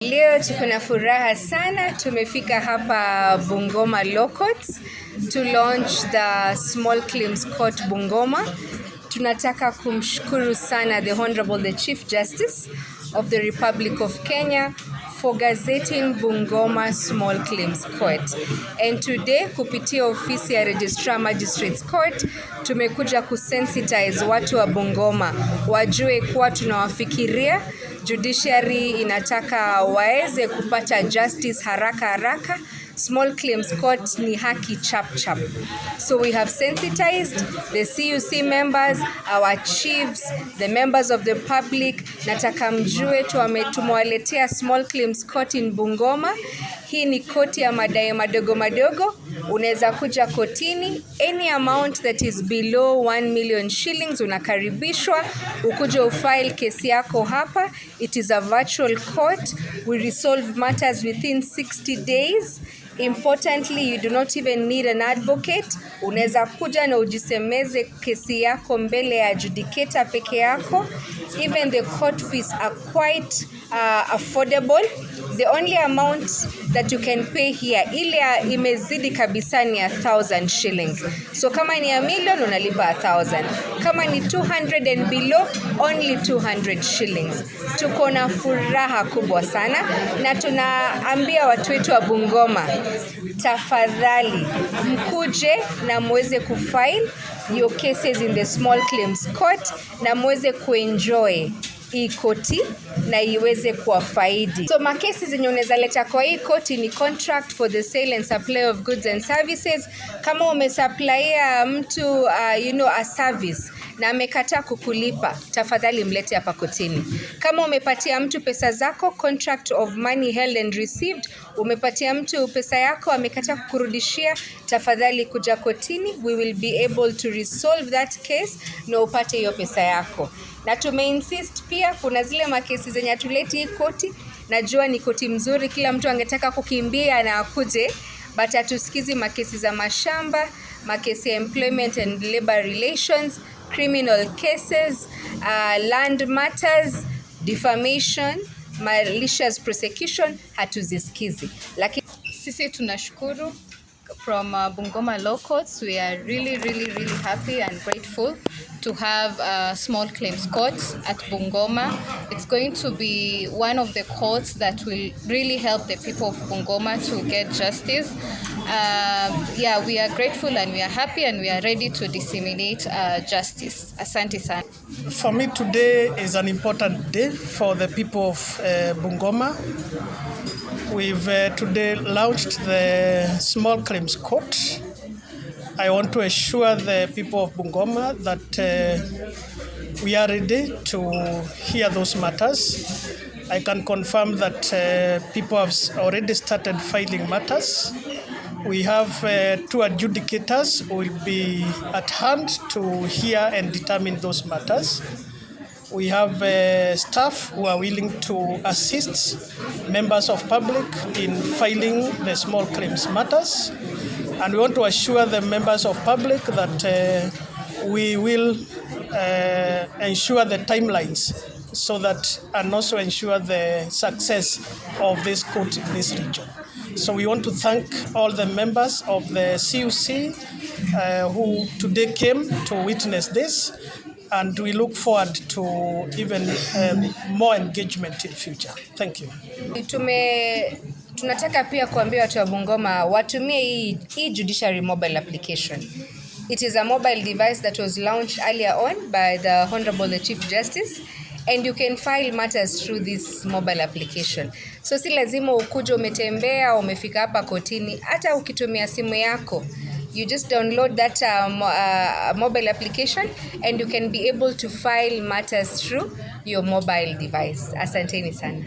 Leo tuko na furaha sana, tumefika hapa Bungoma Law Courts to launch the Small Claims Court Bungoma. Tunataka kumshukuru sana the Honorable the Chief Justice of the Republic of Kenya for gazetting Bungoma Small Claims Court. And today, kupitia ofisi ya Registrar Magistrates Court, tumekuja kusensitize watu wa Bungoma wajue kuwa tunawafikiria. Judiciary inataka waweze kupata justice haraka haraka. Small Claims Court ni haki chap chap. So we have sensitized the CUC members, our chiefs, the members of the public. Nataka mjue tumewaletea Small Claims Court in Bungoma. Hii ni koti ya madai madogo madogo. Unaweza kuja kotini, any amount that is below 1 million shillings unakaribishwa ukuje ufile kesi yako hapa. It is a virtual court. We resolve matters within 60 days. Importantly, you do not even need an advocate. Unaweza kuja na ujisemeze kesi yako mbele ya adjudicator peke yako. Even the court fees are quite affordable. The only amount that you can pay here, ile imezidi kabisa, ni 1,000 shillings. So kama ni a million, unalipa 1,000. Kama ni 200 and below, only 200 shillings. Tuko na furaha kubwa sana na tunaambia watu wetu wa Bungoma, tafadhali mkuje na muweze kufile your cases in the Small Claims Court na muweze kuenjoy hii koti na iweze kuwafaidi. So makesi zenye unaweza leta kwa hii koti ni contract for the sale and supply of goods and services. Kama umesupplyia mtu a service na amekataa kukulipa, tafadhali mlete hapa kotini. Kama umepatia mtu pesa zako, contract of money held and received, umepatia mtu pesa yako, amekataa kukurudishia, tafadhali kuja kotini, we will be able to resolve that case na upate hiyo pesa yako. Na tumeinsist pia, kuna zile makesi zenye hatuleti hii koti. Najua ni koti mzuri, kila mtu angetaka kukimbia na akuje, but hatusikizi makesi za mashamba, makesi ya employment and labor relations, criminal cases, land matters, defamation, malicious prosecution, hatuzisikizi. Lakini Sisi tunashukuru from Bungoma Law Courts. We are really, really, really happy and grateful to have a small claims court at Bungoma. It's going to be one of the courts that will really help the people of Bungoma to get justice. Yeah, we are grateful and we are happy and we are ready to disseminate justice. Asante sana. For me, today is an important day for the people of Bungoma. We've today launched the Small Claims Court. I want to assure the people of Bungoma that we are ready to hear those matters. I can confirm that people have already started filing matters. We have two adjudicators who will be at hand to hear and determine those matters. We have staff who are willing to assist members of public in filing the small claims matters. And we want to assure the members of public that we will ensure the timelines so that and also ensure the success of this court in this region. So we want to thank all the members of the CUC who today came to witness this, and we look forward to even more engagement in future. Thank you. Tunataka pia kuambia watu wa Bungoma watumie hii judiciary mobile application. It is a mobile device that was launched earlier on by the Honorable the Chief Justice, and you can file matters through this mobile application. So si lazima ukuje umetembea umefika hapa kotini, hata ukitumia simu yako, you just download that mobile application and you can be able to file matters through your mobile device. Asanteni sana.